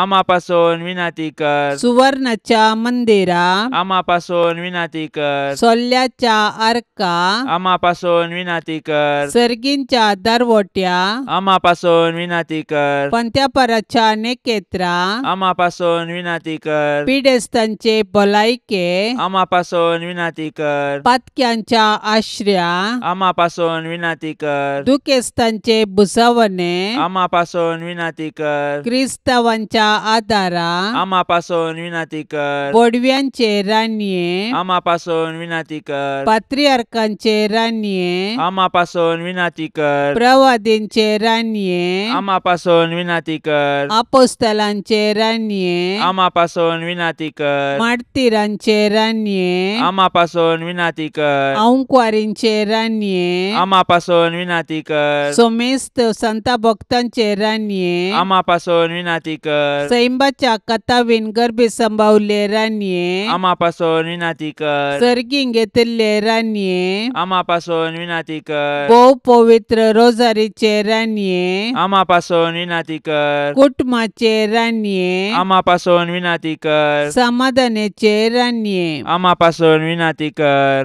B: आमा पासून विनाती कर.
A: सुवर्णाच्या मंदिरा
B: आमा पासून विनाती कर.
A: सोल्ल्याच्या आर्का
B: आमा पासून विनाती कर.
A: सर्गींच्या दारवट्या
B: आमा पासून विनाती कर.
A: पंत्यापराच्या नेकेत्रा
B: आमा पासून विनाती कर.
A: पिडेस्तांचे भलायके
B: आमा पासून विनाती कर.
A: पातक्यांच्या आश्र्या
B: आमा पासून विनाती कर.
A: दुखेस्तांचे भुजावणे
B: आमा पासून विनाती कर.
A: क्रिस्तावांच्या आदारा
B: आमा पासून विनाती कर.
A: बोडव्यांचे राणये
B: आमा पासून विनाती कर.
A: पात्रियार्कांचे राणये
B: आमा पासून विनाती कर.
A: प्रवादींचे राणये
B: आमा पासून विनाती कर.
A: आपोस्तलांचे राणये
B: आमा पासून विनाती कर.
A: मार्तीरांचे राणये
B: आमा पासून विनाती कर.
A: अंकवारींचे राणये
B: आमा पासून विनाती कर.
A: सोमेस्त संता भक्तांचे राणये
B: आमा पासून विनाती कर.
A: सैंबाच्या कथावीन गर्भे संभावले राणये
B: आमा पासून विनाती कर.
A: सर्गीं घेतिल्ले राणये
B: आमा पासून विनाती कर.
A: भोव पवित्र रोजारीचे राणये
B: आमा पासून विनाती कर.
A: कुटुंबाचे राणये
B: आमा पासून विनाती कर.
A: समाधानाचे राणये
B: आमा पासून विनाती कर.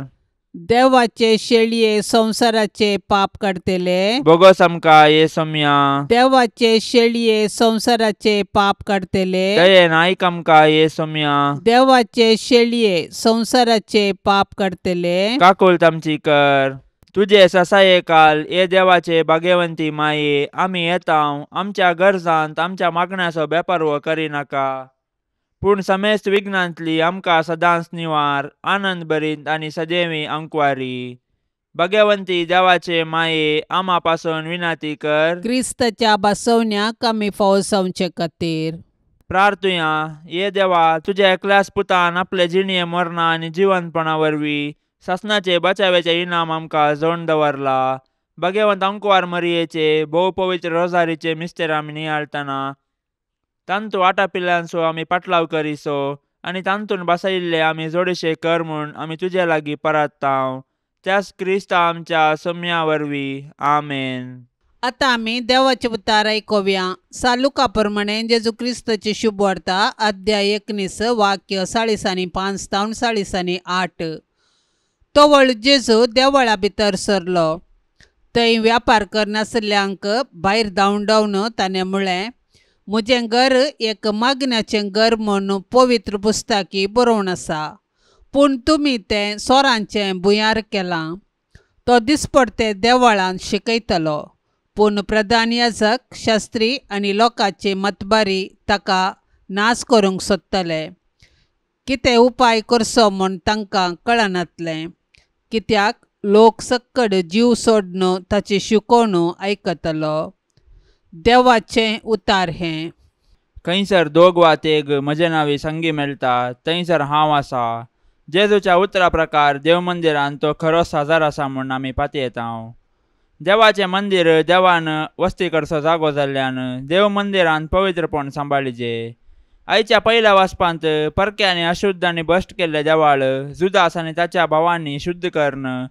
A: देवाचे शेळये संवसाराचे पाप काडटले
B: बोगस आमकां ये सोम्या.
A: देवाचे शेळये संवसाराचे पाप काडटले
B: दयेन आयक आमकां ये सोम्या.
A: देवाचे शेळये संवसाराचे पाप काडटले
B: काकुळट आमची कर. तुजे ससाये काल ये देवाचे भाग्यवंती माये आमी येतांव आमच्या गरजांत आमच्या मागण्याचो बेपारवो करिनाका. पूण समेस्त विघ्नांतली आमकां सदांच निवार आनंद भरीत आनी सदैवी अंकवारी. भगवंती देवाचे माये आमा पासून विनंती कर.
A: क्रिस्ताच्या बसवण्याक आमी फावो जावचे खातीर
B: प्रार्थुया. ये देवा, तुज्या एकल्याच पुतान आपले जिणये मरणा आनी जिवंतपणा वरवीं सासणाचे बचाव्याचे इनाम आमकां जोडून दवरला. भगवंत अंकवार मरियेचे भोव पवित्र रोजारीचे मिस्तेर आमी नियाळतना तांतू आटापिल्ल्यांचो आमी पाटलाव करिसो आनी तांतून बसयिल्ले आमी जोडशे कर म्हूण आमी तुजे लागीं परत्ताव. त्याच क्रिस्ता आमच्या सम्या वरवीं. आमेन.
A: आतां आमी देवाचे उतार आयकुया. सालुका प्रमाणे जेजू क्रिस्ताची शुभवार्ता अध्याय 19 वाक्य 40:5 तावन 40:8. तवळ जेजू देवळा भितर सरलो. थंय व्यापार करनासल्ल्यांक भायर धांवडावन ताणें म्हळें, म्हजें घर एक मागण्याचें घर म्हूण पवित्र पुस्तकी बरोवन आसा, पूण तुमी तें सोरांचें भुंयार केलां. तो दिसपडते देवळांत शिकयतलो, पूण प्रधान याजक शास्त्री आनी लोकांची मतबारी ताका नाश करूंक सोदतले. कितें उपाय करचो म्हूण तांकां कळनातलें, कित्याक लोक सक्कड जीव सोडून ताची शिकोवण आयकतलो. देवाचें उतार हें.
B: खंयसर दोग वा तेग म्हजे नांवी संगी मेळटा थंयसर हांव आसा. जेजूच्या उतरा प्रकार देव मंदिरान तो खरोच साजार आसा म्हूण आमी पातयेता. देवाचें मंदीर देवान वस्ती करचो जागो जाल्ल्यान देव मंदिरान पवित्रपण सांबाळिजे. आयच्या पयल्या वाचपांत परक्यांनी अशुद्ध आनी भश्ट केल्ले देवाळ जुदास आनी ताच्या भावांनी शुद्ध कर्ण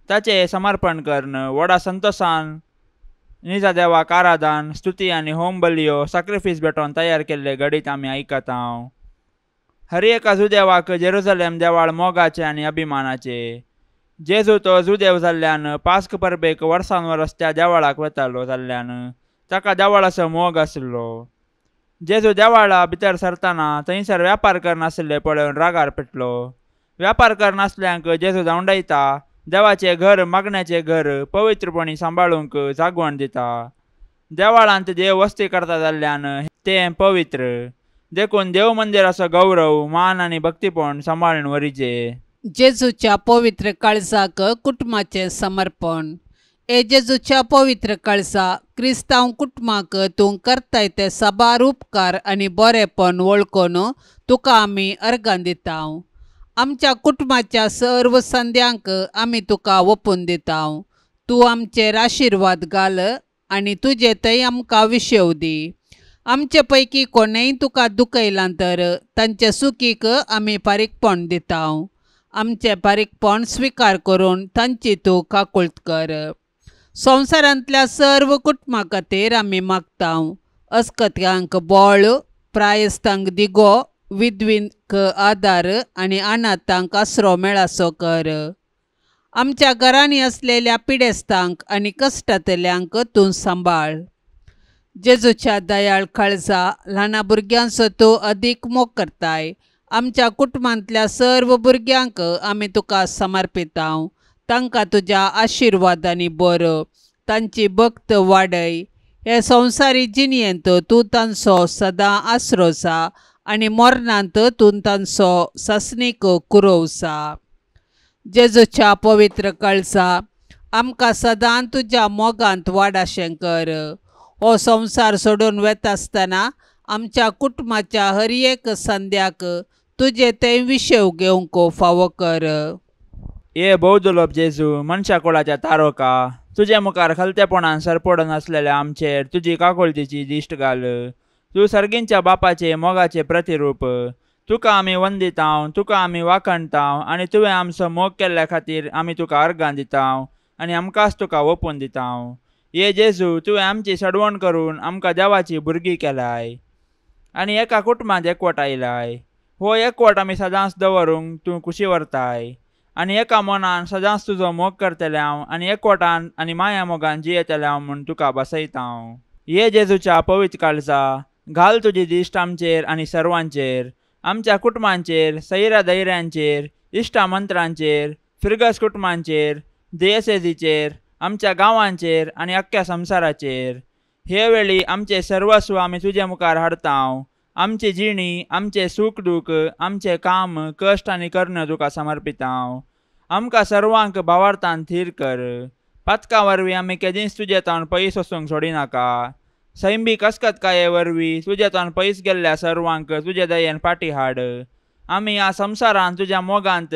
B: ताचें समर्पण कर्ण व्हडा संतोसान निजा देवाक आराधन स्तुती आनी होम बलियो साक्रिफीस भेटोवन तयार केल्ले घडीत आमी आयकता. हर एका जुदेवाक जेरुजलेम देवाळ मोगाचें आनी अभिमानाचें. जेजू तो जुदेव जाल्ल्यान पास्क परबेक वर्सान वर्स त्या देवळाक वतालो जाल्ल्यान ताका देवळाचो मोग आशिल्लो. जेजू देवळा भितर सरतना थंयसर व्यापार करनासले पळोवन रागार पेटलो. व्यापार करनासल्यांक जेजू धांवडायता. देवाचें घर मागण्याचें घर पवित्रपणी सांबाळूंक जागवण दिता. देवळांत देव वस्ती करता जाल्ल्यान तें पवित्र, देखून देव मंदिराचो गौरव मान आनी भक्तीपण सांबाळून वरीचे.
A: जेजूच्या पवित्र काळजाक कुटुंबाचें समर्पण. ए जेजूच्या पवित्र काळजा, क्रिस्तांव कुटुंबाक तूं करताय ते साबार उपकार आनी बरेपण वळखून तुका आमी अर्गां दिता. आमच्या कुटुंबाच्या सर्व संद्यांक आमी तुका ओपून दिता. तूं आमचेर आशिर्वाद घाल आनी तुजे थंय आमकां विशेव दी. आमचे पैकी कोणेय तुका दुखयलां तर तांचे सुखीक आमी फारीकपण दिता. आमचें फारीकपण स्विकार करून तांची तूं काकुळट कर. संवसारांतल्या सर्व कुटुंबा खातीर आमी मागता. अस्कत्यांक बळ, प्रायस्तांक दिगो, विधवींक आदार आनी अनाथांक आसरो मेळासो कर. आमच्या घरांनी आसलेल्या पिडेस्तांक आनी कश्टांतल्यांक तूं सांबाळ. जेजूच्या दयाळ काळजा, ल्हाना भुरग्यांचो तूं अदीक मोग करताय. आमच्या कुटुंबांतल्या सर्व भुरग्यांक आमी तुका समर्पिता. तांकां तुज्या आशिर्वादांनी बर, तांची भक्त वाडय. हे संवसारी जिणेंत तूं तांचो सदां आसरो जा आनी मरणांत तूं तांचो सासणीक कुरोव जा. जेजूच्या पवित्र काळजा, आमकां सदां तुज्या मोगांत वाडाशें कर. हो संवसार सोडून वता आसतना आमच्या कुटुंबाच्या हर एक संद्याक तुजे थंय विशेव घेवंक फावो कर.
B: ये भोवदुलोप जेजू, मनशा कुळाच्या तारोका, तुजे मुखार खलतेपणान सरपडून आसलेल्या आमचेर तुजी काकुळटीची दिश्ट घाल. तूं सर्गींच्या बापाचे मोगाचे प्रतिरूप. तुका आमी वंदिताव, तुका आमी वाखणताव आनी तुवें आमचो मोग केल्ल्या खातीर आमी तुका अर्गां दिताव आनी आमकांच तुका ओपून दिताव. ये जेजू, तुवें आमची सडवण करून आमकां देवाची भुरगीं केलाय आनी एका कुटुंबांत एकवट आयलाय. हो एकवट आमी सदांच दवरूंक तूं खुशी व्हरताय आनी एका मनान सदांच तुजो मोग करतले हांव आनी एकवटान आनी माया मोगान जियेतले हांव म्हूण तुका बसयता हांव. ये जेजूच्या पवित्र काळजा, घाल तुजी दिश्ट आमचेर आनी सर्वांचेर, आमच्या कुटुंबांचेर, सैरा दैऱ्यांचेर, इश्टा मंत्रांचेर, फिरगस कुटुंबांचेर, देयसेजीचेर, आमच्या गांवांचेर आनी अख्ख्या संवसाराचेर. हे वेळी आमचे सर्वस्व आमी तुजे मुखार हाडता. आमची जिणी, आमचें सूख दूख, आमचें काम, कश्ट आनी करण्यो तुका समर्पितांव. आमकां सर्वांक भावार्थान थीर कर. पातकां वरवीं आमी केदींच तुजे तावन पयस वचूंक सोडिनाका. सैंबीक अस्कतकाये वरवीं तुजे तावन पयस गेल्ल्या सर्वांक तुजे दयेन फाटीं हाड. आमी ह्या संवसारांत तुज्या मोगांत,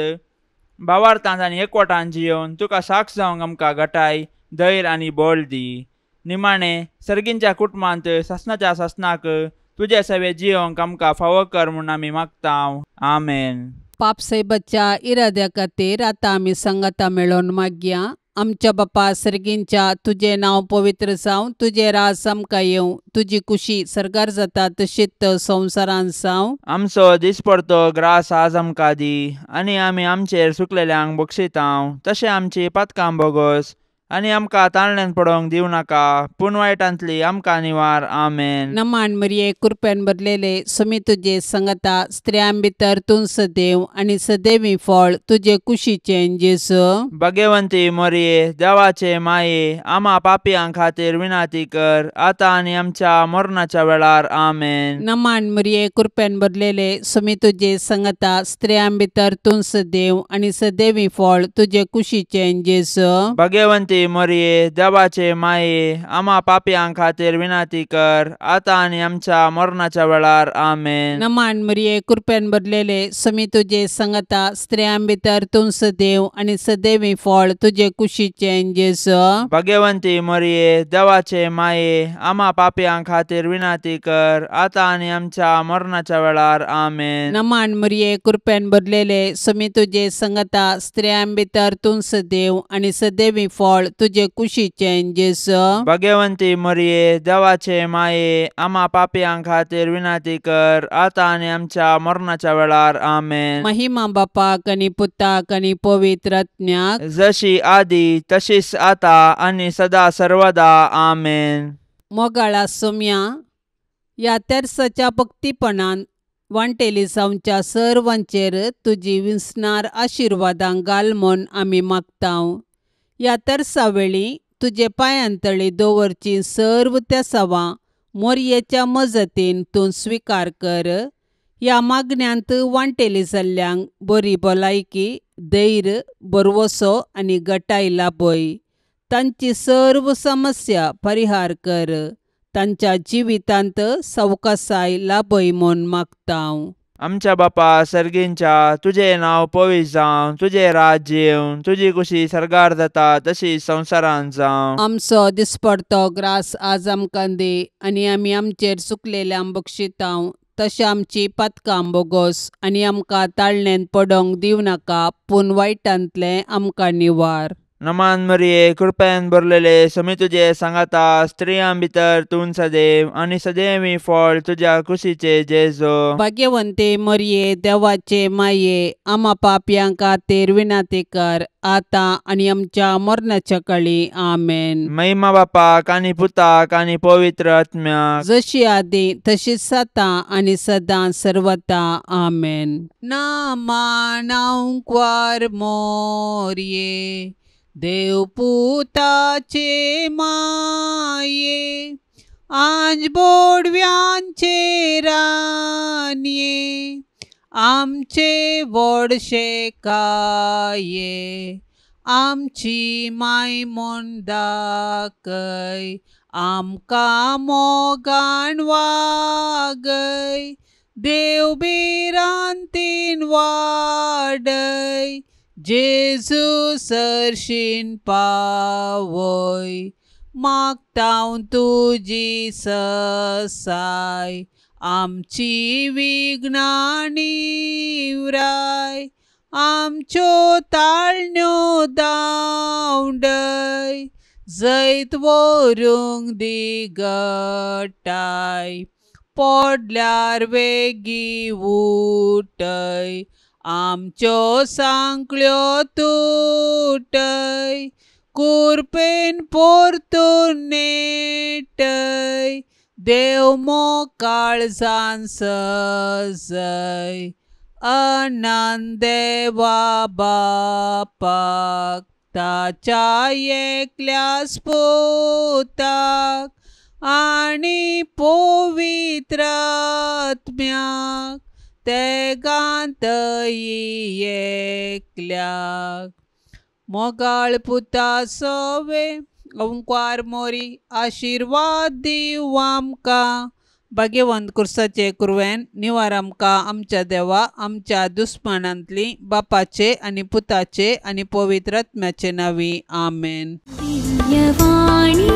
B: भावार्थांत आनी एकवटान जियोवन तुका साक्ष जावंक आमकां घटाय, धैर्य आनी बळ दी. निमाणें सर्गींच्या कुटुंबांत सासणाच्या सासणाक तुजे सेवे जियोवंक आमकां फावो कर म्हूण आमी मागतांव. आमेन.
A: पापसाहेबाच्या इराद्या खातीर आतां आमी सांगाता मेळोवन मागया. आमच्या बापा सर्गींच्या, तुजें नांव पवित्र जावं, तुजें राज आमकां येवं, तुजी कुशी सर्गार जाता तशीच संवसारांत जावं.
B: आमचो दिसपडतो ग्रास आज आमकां दी आनी आमी आमचेर सुकलेल्यांक बक्षितांव तशें आमची पातकां बोगोस आनी आमकां ताळण्यान पडोवंक दिवं नाका, पूण वायटांतली आमकां निवार. आमेन.
A: नमान मरिये, कृपेन भरलेले, सुमी तुजे संगता, स्त्रियां भितर तूं सदैव आनी सदैवी फळ तुजे कुशीचें जेजू.
B: भाग्यवंती मरिये, देवाचे माये, आमा पापयां खातीर विनाती कर, आतां आनी आमच्या मरणाच्या वेळार. आमेन.
A: नमान मरिये, कृपेन भरलेले, सुमी तुजे संगता, स्त्रियां भितर तूं सदैव आनी सदैवी फळ तुजे कुशीचें जेजू.
B: भाग्यवंती मरिये, देवाचे माये, आमा पापयां खातीर विनाती कर, आतां आनी आमच्या मरणाच्या वेळार. आमेन.
A: नमान मरिये, कृपेन भरलेले, सुमी तुजे संगता, स्त्रियां भितर तूं सदैव आनी सदैवी फळ तुजे कुशीचें जेजू.
B: भाग्यवंती मरिये, देवाचे माये, आमा पापयां खातीर विनाती कर, आतां आनी आमच्या मरणाच्या वेळार. आमेन.
A: नमान मरिये, कृपेन भरलेले, सुमी तुजे संगता, स्त्रियां भितर तूं सदैव आनी सदैवी फळ तुजे कुशीचें जेजू.
B: भाग्यवंती मरिये, देवाचे माये, आमा पापयां खातीर विनाती कर, आतां आनी आमच्या मरणाच्या वेळार. आमेन.
A: महिमा बापाक आनी पुताक आनी पवित्र आत्म्याक,
B: जशी आदी तशीच आतां आनी सदा सर्वदा. आमेन.
A: मोगाळा सोम्या, ह्या तेर्साच्या भक्तीपणान वांटेली जावच्या सर्वांचेर तुजी विसणार आशिर्वादां घाल म्हूण आमी मागतांव. ह्या तेर्सा वेळी तुजे पांयांतळी दवरची सर्व तेसावां मोरयेच्या मजतीन तूं स्विकार कर. ह्या मागण्यांत वांटेली जाल्ल्यांक बरी भलायकी, धैर्य, भरवसो आनी गटाय लाभय. तांची सर्व समस्या परिहार कर. तांच्या जिवितांत सवकासाय लाभय म्हूण मागतांव.
B: आमच्या बापा सर्गींच्या, तुजें नांव पवित्र जावं, तुजें राज्य येवं, तुजी कुशी सर्गार जाता तशी संवसारांत जावं.
A: आमचो दिसपडतो ग्रास आज आमकां दी आनी आमी आमचेर चुकलेल्यांक बक्षितांव तशें आमची पातकां बोगोस आनी आमकां ताळण्यांत पडोवंक दिवं नाका, पूण वायटांतलें आमकां निवार.
B: नमान मरिये, कृपेन भरलेले, समी तुजे सांगाता, स्त्रियां भितर तूं सदैव आनी सदैवी फळ तुज्या कुशीचे जेजू.
A: भाग्यवंती मरिये, देवाचे माये, आमा पापयां खातीर विनाती कर, आतां आनी आमच्या मरणाच्या काळी. आमेन.
B: महिमा बापाक आनी पुताक आनी पवित्र आत्म्याक,
A: जशी आदी तशीच आतां आनी सदां सर्वता. आमेन. नामानांक्वार मोरये, देवपुताचे माये, आंज बोडव्यांचे रानये, आमचे व्हडशे काये, आमची माय म्हूण दाखय, आमकां मोगान वागय, देव भिरांतीन वाडय, जेजू सरशीन पावय, मागतांव तुजी ससाय, आमची विघ्नां निवराय, आमच्यो ताळण्यो दावडय, जैत व्हरूंक दी गटाय, पडल्यार वेगीं उठय, आमच्यो सांकळ्यो तुटय, कुरपेन परतून नेटय, देव मोकाळजान सजय, अनंत देवा बापाक, ताच्या एकल्याच पुताक, आनी पवित्र आत्म्याक तेगांतयी एकल्याक मोगाळ पुता सोवे ओंकार मोरी आशिर्वाद दिवं आमकां भाग्यवंत कुर्साचे कुरवेन निवार आमकां आमच्या देवा आमच्या दुस्मानांतली बापाचे आनी पुताचे आनी पवित्र आत्म्याचे नांवी आमेन.
C: दिव्यवाणी.